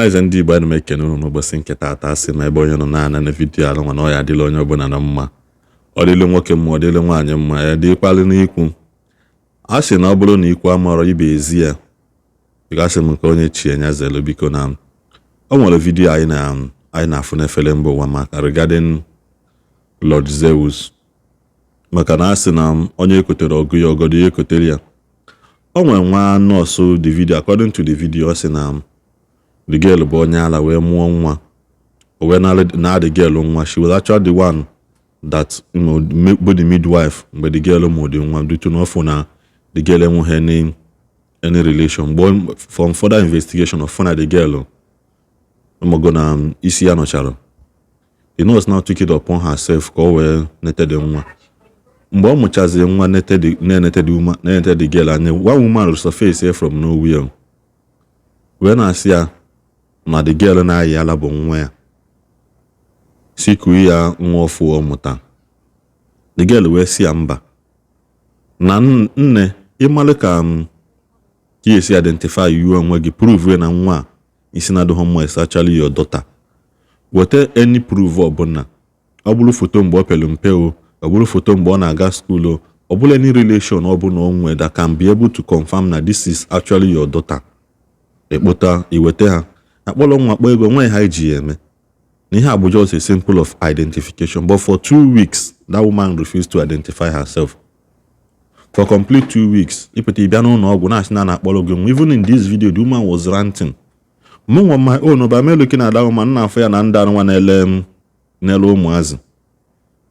Ọhaneze ndị Igbo, ana m ekene unu n'ụbọchị nke taata. Asị m ebe onye nọ na-ana na video alụ nwa na ọ ya adịla onye ọbụla na mma. Ọ dịlị nwoke mma, ọ dịlị nwaanyị mma, ya dịkwalị n'ikwu. A sị na ọ bụrụ na ikwu amarọ ibe ezi ya, biko, asị m nke onye chi enya zelu. Biko, na o nwere video anyị na anyị na-afụ n'efere mba ụwa maka regarding Lord Zeus, maka na a sị na onye ekotere ọgụ ya ọgọdọ ya ekotere ya. O nwere nwa nọọsụ, the video, according to the video, ọ sị na the girl bụ onye ala wee mụọ nwa, o wee na the girl nwa. She was actually the one that bụ the midwife mgbe the girl mụrụ the nwa, due to na ọfụ na the girl enweghị any relation. Mgbe from further investigation of na the girl ụmụgo na isi ya nọchara, the nurse now took it upon herself ka o wee nete the nwa. Mgbe ọ mụchaziri nwa, nete the na-enete the woman, na-enete the girl anya, one woman resurface here from nowhere wee na-asị ya na the girl na-ayị ala bụ nwa ya, si kuo ya nwa ọfụ ọ mụta. The girl wee sị ya mba, na nne ịmalụ ka m ka esi identify you onwe gị, prove na nwa a isi na-adịghị mma is actually your daughter, weta any proof ọbụla, ọ bụrụ foto mgbe ọ pere mpe o, ọ bụrụ foto mgbe ọ na-aga school o, ọ bụrụ any relation ọ bụla o nwere that can be able to confirm na this is actually your daughter, ekpota iweta ha. Akpọrọ nwa kpọọ ego nwe ha iji ya eme na ihe a bụ just a simple of identification. But for 2 weeks that woman refused to identify herself for complete 2 weeks. Ịpụta ịbịa n'ụlọ ọgwụ na-asị na a na-akpọrọ gị nwa. Even in this video, the woman was ranting. Mụ nwa my own ba me looking at that woman, nna afọ ya na ndị anụnwa na-ele m na-ele ụmụazị,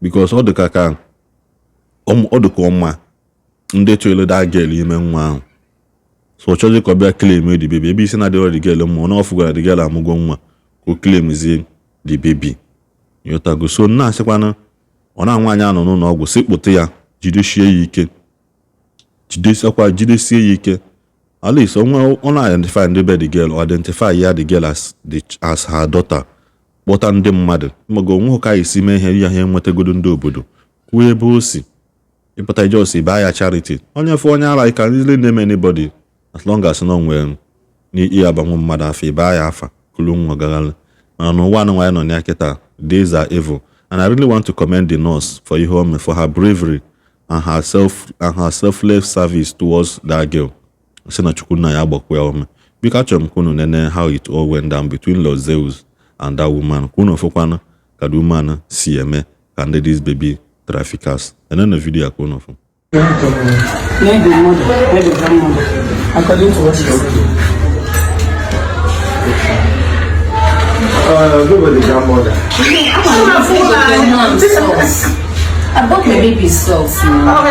because ọ dị ka ọ dị ka ọma ndị tụrụ that girl ime nwa ahụ. So ọ chọzi ka ọ bịa claim the baby ebe isi na-adịrọ the girl mma. Ọ na ọfụgara the girl amụgo nwa, ka o claimzie the baby, ịghọtago? So nna asịkwanụ ọ na nwaanyị anọ n'ụlọ ọgwụ si kpụta ya, jidesie ya ike, jidesikwa, jidesie ya ike. At least onwe ọ na-identify ndị be the girl or identify ya the girl as her daughter, kpọta ndị mmadụ maga onwe ka esi mee ihe ya ha enwetagodo ndị obodo kwuo ebe o si ịpụta ije osi baa ya charity. Onye fụ onye ara, you can easily name anybody as long as na o nwere n'ihe abanwe mmadụ afa, ịbaa ya afa kulu nwa gaghalị. Mana n'ụwa anụ nwaanyị nọ na ya kịta, days are evil, and I really want to commend the nurse for ihe o mere, for her bravery and her selfless service towards that girl. Sị na Chukwu nna ya agbakwa ya ume. Biko, achọrọ m ka unu nene how it all went down between Lord Zeus and that woman, ka unu fụkwanụ ka the woman si eme ka ndị these baby traffickers. Nene video ya ka unu fụ. Not the mother, not the grandmother, according to what she said. Go with the grandmother. Socks. I bought my baby socks now.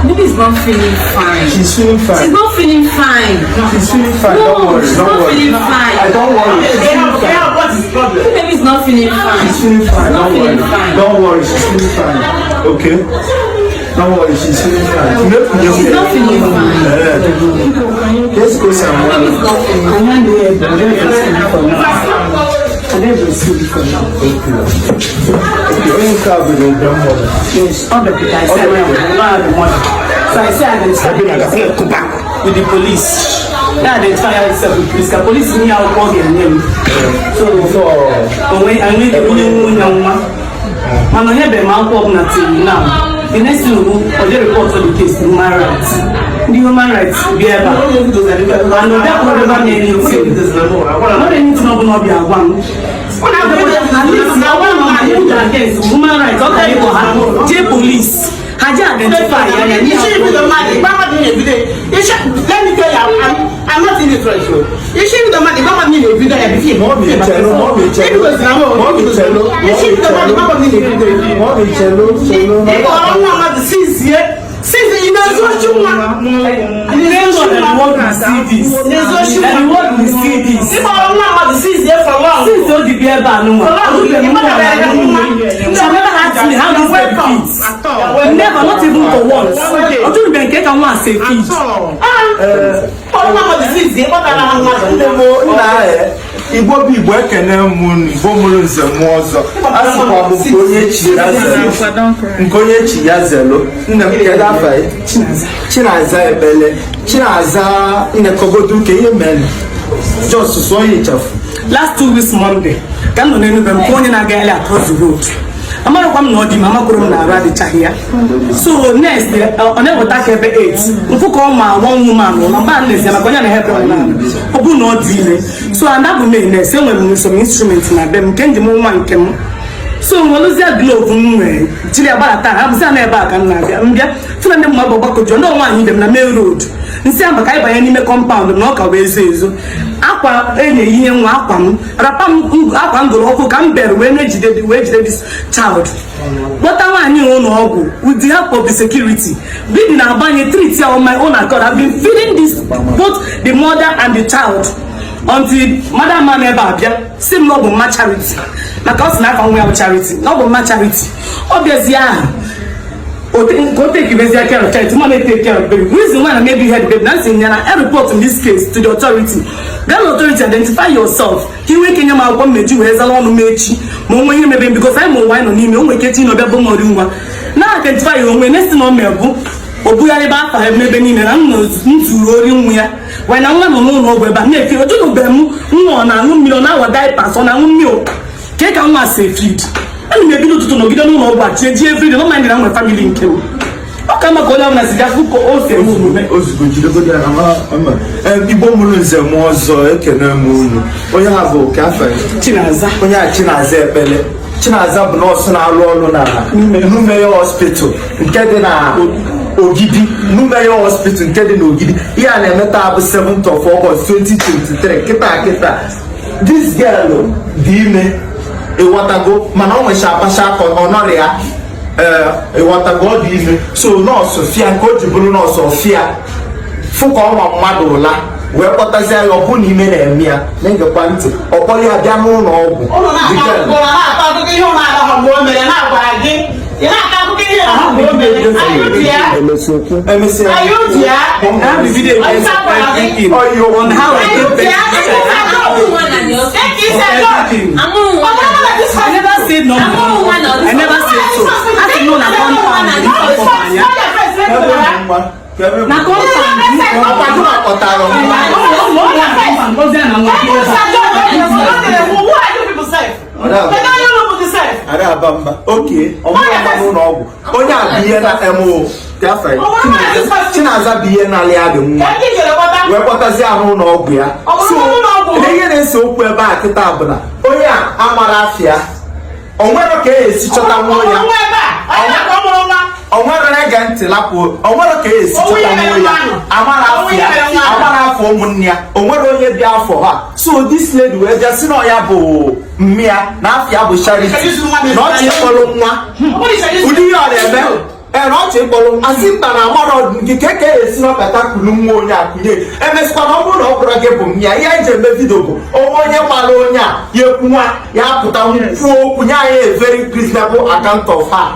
Baby is not feeling fine. She's feeling She's fine. not feeling fine. She's feeling fine. No, Don't worry. she's Don't not worry. feeling fine. I don't worry. She's feeling fine. What is the problem? The baby is not feeling fine. She's feeling fine. She's not Don't feeling worry. fine. Don't worry. She's feeling fine. Okay. Don't worry. She's feeling fine. She's not feeling fine. Let's go The somewhere. baby is not feeling fine. I don't see for now. Okay. Okay. Onye nke a bụ the grandmother. Yes, all the people I said when I don't have the money. So I say identify yourself with the police. They identify yourself with police. The police need how call their name. So So, onwe anyị onye nwunye nwa mana onye bere m akwụkwọ ọbụla till now. The next thing bụ o je report the case to human rights. Ndị human rights bịa ebe a and ọ bịa kpọrọ m anything, not anything ọbụla ọ bịa gwa m. At least na one of my put against human rights, ọ ka ịkpọ ha jee police, ha jee identify ya ya. You see, the man, the grandma didn't every day. You should, let me tell you, I'm not in the church. You see, the man, the grandma didn't every day. Mommy, chelo, mommy, chelo. Mommy, chelo. You see, the man, the grandma didn't every day. Mommy, chelo, chelo. Ị kpọrọ nwa mmadụ since ye, since ị na-ezu ochi nwa. Thank God that the world will see this. That the world will see this. Ị kpọrọ nwa mmadụ since ye for long. Since o ji bịa ebe a nụnwa, she never asked me how this baby feeds. Never, not even for once. Ọ jụrụ nke ka nwa si feed. Kpọrọ nwa mmadụ since ye, kpọtara ha mmadụ. Nne m, nna ahụ, Igbo bụ Igbo, ekene m unu. Igbo mụrụ nze mụọ ọzọ, a sịkwa m nke onye chi ya zelo, nke onye chi ya zelo. Nne m, kedu afa ya? Chinaza. Ekpele Chinaza. Nne, kọgodu ka ihe mere. Just sụọ ya ịchafụ. Last 2 weeks Monday ka m nọ n'Enugwu, m fụ onye na-agagharị across the road. Amarakwa m na ọ dị m, amakwuru m na arụ adịchaghị ya. So next, ọ na-eweta aka ebe 8 mfụ ka ọ ma one woman nọ na mba nlezi ya maka onye na-ehepụ m na ọ bụ na ọ dị ime. So and abụ m nurse, enwere m some instrument na be m nke njem nwa nke m. So nwelụzie glove m nwere, jiri ya gbadata ha bụzi na ebe a ka m na-abịa. Mbịa fụna ndị mmadụ gbakọjọ ndị nwaanyị ibe m na main road, nsị a maka anyị banye n'ime compound na ọ ka wee zo ezo akwa e na-eyinye nwa, akwa m rapa m, akwa m gụrụ ọkụ ka m bere wee na-ejide, wee jide this child kpọta nwaanyị ụlọ ọgwụ with the help of the security. Bleeding na-agbanye, treat ya on my own accord. I've been feeding this, both the mother and the child, until madam man ebe a bịa si m na ọ bụ mma Charity, maka ọ sị na afa nwa ya bụ Charity, na ọ bụ mma Charity. Ọ bịazie ahụ ka o take bezie care of Charity, ma take care of baby. Reason why na maybe head baby na nsị ya na I report in this case to the authority. Then authority, identify yourself ka iwe ike nye m akwụkwọ mmeji wee zala ọnụ m echi ma onwe ihe mebe, because anyị ma ụwa anyị nọ n'ime o nwere ike echi na ọbịa bụ mọri nwa na identify ya onwe. Next na o mee bụ o bugharịba afa ebe niile na m zuru ori nwa ya wee na nwa nọ n'ụlọ ọgwụ ebe a na-efe ojunube m. Nwa ọ na-aṅụ mmiri, ọ na-awa diapers, ọ na-aṅụ milk ke ka nwa si feed. Ana m ebido ụtụtụ nọgide n'ụlọ ọgwụ a chie ji everyday, no mind na nwere family nke m. Ọ ka mma ka onye ọbụla si gafụ ka o si eme omume. Ozugbo jidegodi ya na Igbo mụrụ nze m ọzọ, ekene m unu. Onye ha bụ ka afọ? Chinaza. Onye a Chinaza Ekpele. Chinaza bụ nọọsụ na-arụ ọrụ na Numeyo Hospital nke dị na Ogidi. Numeyo Hospital nke dị n'Ogidi. Ihe a na-eme taa bụ 7th of August 2023. Kịta kịta this girl dị ime, ịghọtago? Mana ọ nwecha akpacha aka ọ nọrọ ya. Ee, ịghọtago? Ọ dị ime. So nọọsụ fịa nke o ji bụrụ nọọsụ ọfịa fụ ka ọnwa mmadụ ụla wee kpọtazie ya. Ọ bụ na ime na-eme ya, na-egekwa ntị, ọ kpọrọ ya bịa n'ụlọ ọgwụ. Ụnụ na-akọ akụkọ, na-akọ akụkọ ihe ụnụ agahọ mgbe o mere, na-agwara gị ị na-akọ akụkọ ihe ahụ mgbe o mere. Are you there? Emesịa. Are you there? I have the video against everything on how I gave birth to this child. Everything. I never said no. I never said so. I said no na compound. Na compound. Ọkwado akpọtara nwa. Ozi a na nwa. Ada aba mba oke ọmụrụ nwa n'ụlọ ọgwụ. Onye a bụ ihe na emo Chinaza bụ ihe na-alị ya dị nwa wee kpọtazie ahụ ụlọ ọgwụ ya. So ihe na-ese okwu ebe a kịta bụ na onye a amara afịa o nwere ka e esi chọta nwa ya. O nwere, ege ntị, lapụ. O nwere ka e esi chọta nwa ya, amara afọ ya, amara afọ ụmụnne ya. O nwere onye dị afọ ha. So this lady wee bịa sị na ọ ya bụ mmịa na afọ ya bụ Charity, na ọ chị ịkpọrọ nwa. Ụdị ihe ọ na-eme ee, na ọ chị ịkpọrọ asị mba na amarọ gị ka ka esi n'ọkata kulu nwa onye akwụnye. Emesịkwa na ọ bụrụ na ọ bụrụ gị bụ mmịa, ihe anyị ji eme video bụ onwe onye mara onye a ya ekwu nwa ya apụta kwuo okwu nye anyị a very reasonable account of her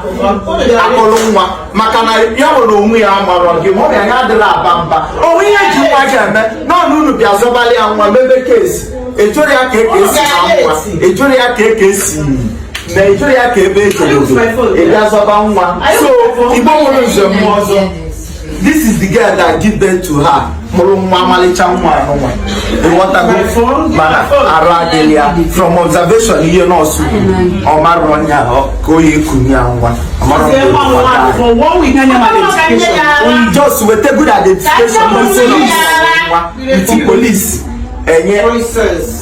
akpọrọ nwa, maka na ya nwere onwe ya amarọ gị ma ọ bụ ya adịla aba mba onwe ihe ji nwa ga-eme naọnụ. Unu bịa zọbalị ya nwa mebe kesi, ejụrụ ya ka eke esi na nwa, ejụrụ ya ka eke esi na, ejụrụ ya ka ebe ejedodo ị bịa zọba nwa. So Igbo nwere nze mmụọ ọzọ, this is the girl that give birth to her, mụrụ nwa amalịcha nwa anụnwa, ịghọtago? Mana arụ adịghị ya. From observation, ihe nọọsụ kwuru, ọ mara ọnya ka o ya ekunye ya nwa, ọ mara mgbe. Just weta good identification nwa with police enye.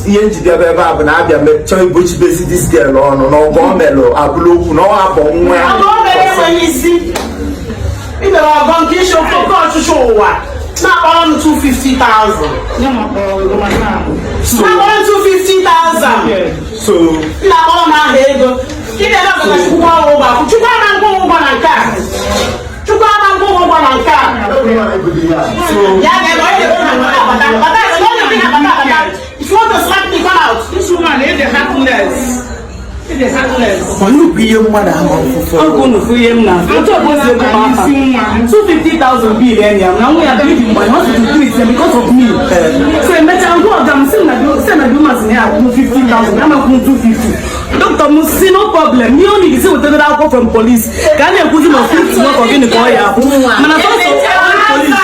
Ihe njidebe ebe a bụ na abịa chọọ igbochibezi this girl ọnụ na ọgọ o melụ abụla okwu na ọ abọ nwa ya. Ibere ọgọ nke isi oke ọchịchị ụwa na-akpọrọ m 250,000. Na-akpọrọ m 250,000. So na-akpọrọ m aha ego ị na-eme ọgọ. Chukwu ọrụ ụgwọ, Chukwu ama ngwa ụgwọ na nke a. Chukwu ama ngwa ụgwọ na nke a. Ya ga-eme onye na-eme na abata abata, onye na-eme na abata abata. If you want to slap me, come out. This woman is the heartless. Is the heartless. Nnukwu ihe mmadụ ama mfụfụ. Ọgụ nnukwu ihe m na otu ọbụla si ego m afa 250,000 bill enyi ya na nwa ya bleeding mgbe hospital treat them because of me. So emechaa ngwa ọga m sị na the woman sị na ya akwụ 50,000, ama kwụ 250. Doctor m si no problem, ihe ọ na-esi wetagoro akwụkwọ from police ka a na-ekwuzi ma 50 nwa gịnị ka ọ ya akwụ, mana sọsọ police,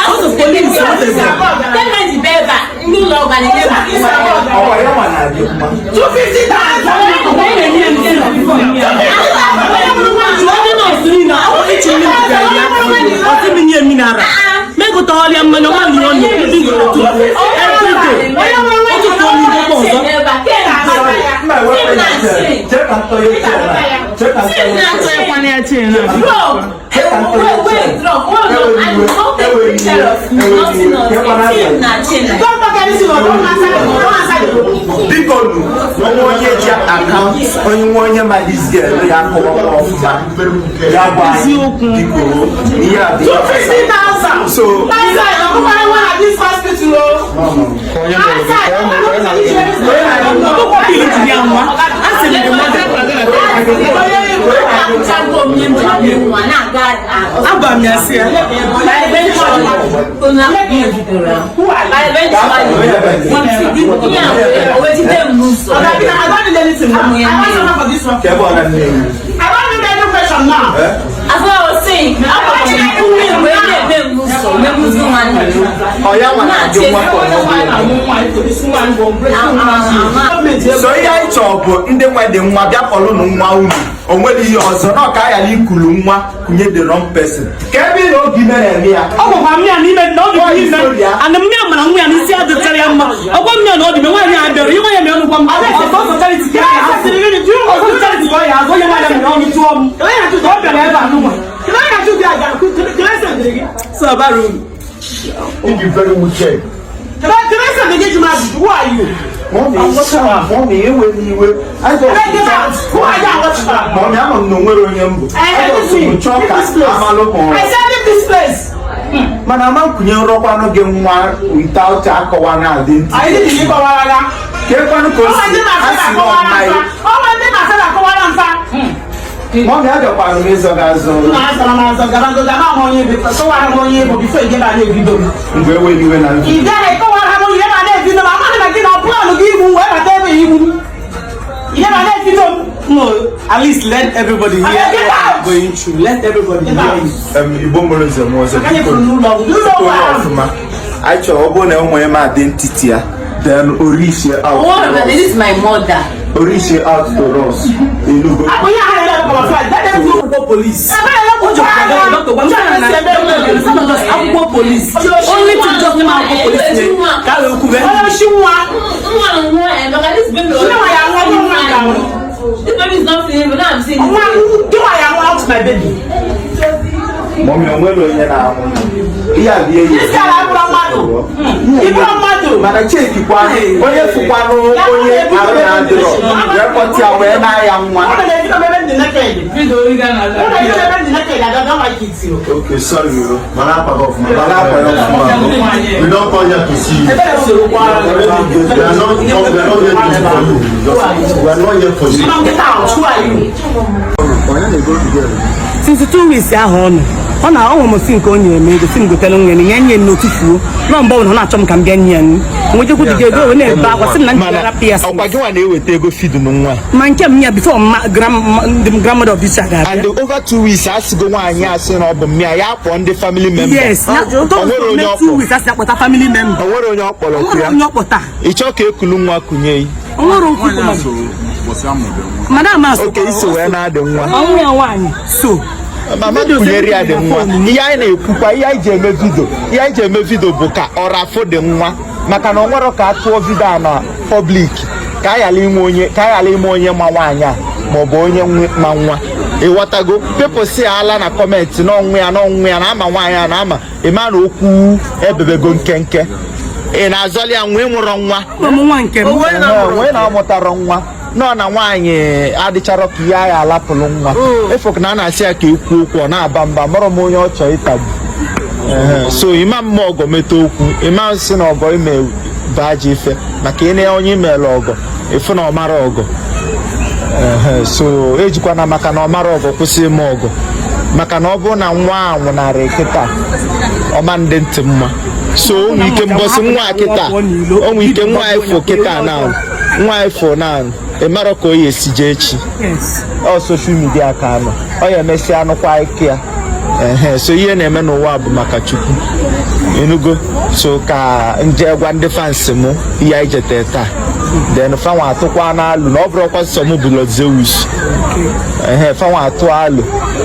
sọsọ police wetagoro. Gọọmenti bụ ebe a ndị Ọkwa ya nwa na-adị mma. Ndị nọọsụ niile iche mmiri bịara ya ọtị m nye mineral megụtagharịa mmanya nwa nri ọnụ ndị ngoro tu everyday ụtụtụ onye igbo ọzọ. Mma ewepụ ya chain. Chee ka ntọ ya chain a. Chee ka ntọ ya chain. Chee ka ntọ ya chain. Ewe iwe, ewe iwe, ewe iwe. Don't talk anything, don't answer the don't answer the Biko nu, onwe onye ji account, onye nwe onye ma this girl ya akọwakwa ọfụma. Ya gwa anyị, biko, ihe a dị. 250,000. So, Outside, I'm going to this hospital. Outside, I'm going to Ọkpụkpọ bili jiri ya nwa a sị na mmadụ agwa m ya sị ya. I don't need anything now. I want someone for this one. Ka ebe ọ na nne ya. I don't need any question now. Ọ ya nwa na-adị nwa ka ọ bụ. So ihe anyị chọrọ bụ ndị nwe dị nwa bịa kpọrọ nwa unu. O nwere ihe ọzọ na ọ ka ghara ikulu nwa kunye the wrong person. Ka ebe ị na oge ime na-eme ya. Ọ gwakwa m ya n'ime na ọ dị ime ana m ya mara nwa ya n'isi adịchara ya mma. Ọgwa m ya na ọ dị ime nwaanyị a bịara ihe nwaanyị mere ọnụ gwa m ọsọ charity ka ya azụ ọsọ charity ka ọ ya azụ onye nwaanyị mere ọnụ tụọ m ọ bịara ebe a nụnwa so bara uru. If you very wicked. Who are you? Mommy, mommy, ewe n'iwe. I Get out. Who are you and what you are? Mommy, ama m na o nwere onye m bụ. I Chọọ ka leave this place. amalụ ma ọ I said leave this place. Mana ama nkunye nrọkwanụ gị nwa without akọwa na identity. Anyị dị n'ịkọwara ya. Ka ekwanụ ka o Ọnwa si ndị a na-asị sị na na-akọwara ọmai. mfa. Ọnwa ndị na-asị na-akọwara mfa. Mommy, abịakwanụ m ịzọ gị azụ. Na-azara m azọ gara ngozi ama m onye bụ kọwara m onye bụ before ị gaba na-ebido m. Mgbe ewe n'iwe na ndụ. Ị gaghị kọwara m onye ma na-ebido m amaghị na gị na plan gị igbu wee bata ebe igbu m. Ị gaba na-ebido m. No, at least let everybody hear Get what out! I'm going through. Let everybody Get hear out. it. Igbo mụrụ nze m ọzọ. Anyị Biko, pụrụ n'ụlọ ọgwụ. N'ụlọ ọgwụ onye ahụ. ọfụma. Anyị chọrọ ọ bụrụ na enwere m identity ya, then orisie out. This is my mother. Orisie out to us. Enugu. Akpụ ihe ahụ na-ere kọrọ flag. Let them do. Akwụkwọ police. Ebe a O jikwa na-ekwu dọkịta gwa m sị na akwụkwọ police. Only to just name akwụkwọ police nye ka a wee kwube. Onye oshi nwa. This baby is not feeling, but now I'm seeing. Nwa gị nwa ya nwa out my baby. Mommy, o nwere onye na-ahụ. Ihe a bụ ihe This guy abụrụ mmadụ. Ị bụrụ mmadụ. Mana chekikwa onye fụkwanụ onye arụ na-adịrọ wee kpọtịa wee na-aya nwa. Ụlọ na-ebido m ebe m dị naked. Ụlọ na-ebido ebe m dị naked. I don't like it. Okay, sorry o. Mana akwa ọfụma. Mana akwa ya ọfụma. We don come here to see you. We are not we are not here to for you. We are not here for you. Come get out. Who are you? Since 2 weeks ahụ ọ nọ ọ na ọ nwere m si nke o nyere m ego si m gotere nwa ya nye nye m n'otufuo nọ mgbe ọ na-achọ m ka m bịa nye ya nri nwejekwu dị ego wee na-ebe akwa sị m na ndị rapụ ya. Ọkwa gị nwa na-eweta ego feed nwa. Ma nke m ya before ma the grandmother of this child ga-abịa. And over 2 weeks asịgo nwaanyị asị na ọ bụ mmịa ya kpọọ ndị family member. Yes, na O nwere onye ọ two kpọrọ. weeks asị akpọta family member. O nwere onye ọ kpọrọ O kwụ nwere ya. onye ọ kpọta. Ị chọọ ka ekulu nwa kunye yi. O nwere okwu madam asụ. Oke isi wee na-adị nwa. Ọnwụ ya nwaanyị so Mama kunyere ya dị nwa. Ihe anyị na-ekwukwa, ihe anyị ji eme video, ihe anyị ji eme video bụ ka ọrafụ dị nwa, maka na ọ nwere ka a tụọ video a na public ka a ghara inwe onye ka a ghara ime onye ma nwaanyị a maọbụ onye ma nwa. Ịghọtago? People si ala na comment n'ọnwụ ya n'ọnwụ ya na ama nwaanyị a na ama ịma na okwu ebebego nkenke. Ị na-azọli ya nwa ịmụrọ nwa. Ụmụ nwa nke m. Onwe na-amụtarọ nwa nọ na nwaanyị adịcharọ ka ihe agha alapụrụ nwa efu na a na-asị ya ka ekwu okwu ọ na-aba mba mụrụ m onye ọ chọọ ịtagbu. Ehe, so ịma mma ọgọ meta okwu ịma nsị na ọgọ ime bụ ajọ ife maka ị na onye imela ọgọ ịfụ na ọmara ọgọ. Ehe, so ejikwana maka na ọmara ọgọ kwụsị ime ọgọ maka na ọ bụrụ na nwa a nwụnarị kịta ọma ndị ntị mma. So o nwee ike mbọsị nwa a kịta o nwee ike nwa ifo kịta na nwa ifo na ịmarọ ka o ya esi jee echi. Yes. Ọ social media ka anọ ọ ya emesịa anụkwa ike ya. Ehe, so ihe na-eme n'ụwa bụ maka Chukwu, ịnụgo? So ka nje gwa ndị fans mụ ihe anyị jete taa, then fanwa atụkwa n'alụ na ọ bụrụkwa sọ mụ bụ Lord Zeus. Ehe, fanwa atụ alụ,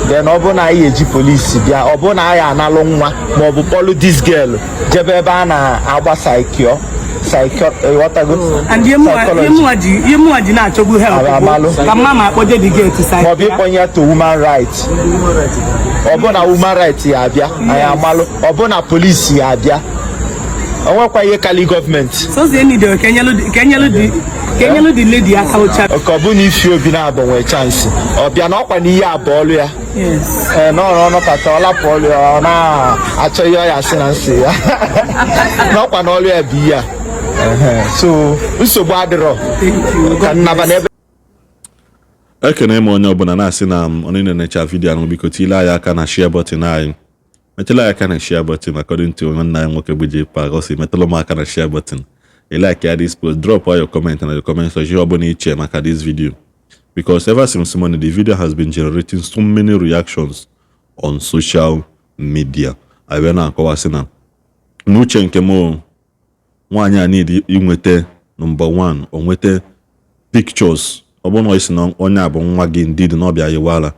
then ọ bụrụ na anyị eji polisi bịa, ọ bụrụ na anyị analụ nwa maọbụ kpọlụ this girl jebe ebe a na-agba saikio saikio, ịghọtago? And ihe mụnwa ji na-achọgbu help bụ Amalụ. ka mma ma akpọje the girl to psych. Maọbụ ịkpọnye ya to human right. Ọ bụ na human right ya abịa, anyị amalụ. Ọ bụ na polisi ya abịa, o nwekwa ihe kali gọọmenti. So ihe niile ka enyelu the lady aka ụcha. Ka ọ bụ na ifi obi na-abụ nwee chance ọ bịa na ọkwa na ihe abụọ ọlụ ya. Ee, n'ọrụ ọnọkọta ọ lapụ ọlụ ya, ọ na-achọ ihe ọ ya asị na nsị ya n'ọkwa na ọlụ ya bụ ihe a. Ehe, so nsogbu adịrọ. Thank you. Ka nnaba n'ebe. Ekene m onye ọbụla na-asị na m onye na-enecha video ahụ, biko tile anyị aka na share button anyị, metụla anyị aka na share button. According to nwanne anyị nwoke bụ J Park, ọ sị metụlụ m aka na share button. Ị like ya this post, drop all your comment na the comment section, ihe ọbụla iche maka this video, because ever since morning the video has been generating so many reactions on social media. Anyị wee na-akọwasị na n'uche nke m o, nwaanyị a need inweta, number one, o nweta pictures. Ọ bụrụ na ọ sị na onye a bụ nwa gị indeed, na ọbịa yiwala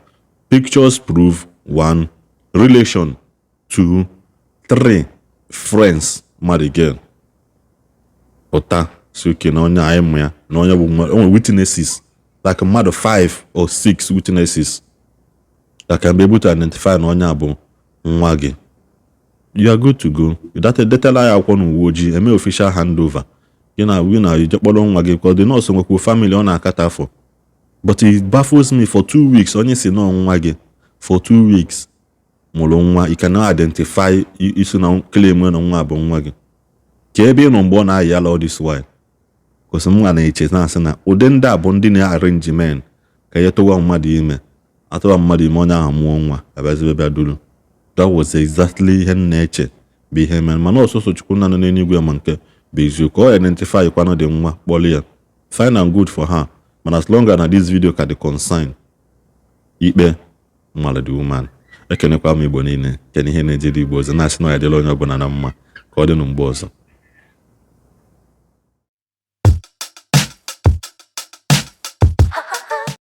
pictures, prove one, relation two, three, friends mmadụ girl pụta si oke na onye anyị mụ ya na onye bụ nwa, o nwere witnesses like mmadụ five or six witnesses that can be able to identify na onye a bụ nwa gị, you are good to go. Detela ya akwụkwọ n'uwe ojii, eme official handover gị na ije kpọrọ nwa gị, because the nurse nwekwu family ọ na-akata afọ. But it baffles me, for 2 weeks, onye si nọ nwa gị for 2 weeks mụrụ nwa, you cannot identify isi na claim na nwa bụ nwa gị. Ka ebe ị nọ mgbe ọ na-ayị ala all this while? Kwesị m na-eche na-asị na ụdị ndị a bụ ndị na-arrange men ka ya tụwa mmadụ ime, atụwa mmadụ ime, onye ahụ mụọ nwa, abịazibe bịa duru. That was exactly ihe m na-eche bụ ihe mere, mana ọsọsọ Chukwu nna nọ n'eluigwe ma nke bụ eziokwu. Ọ identify kwanụ dị nwa, kpọrọ ya, fine and good for her. Mana as long as na this video ka dị concern, ikpe mara the woman. Ekenekwa m Igbo niile kene ihe na-ejere Igbo ozi, na-asị na ọ ya dịla onye ọbụla na mma. Ka ọ dị na mgbe ọzọ.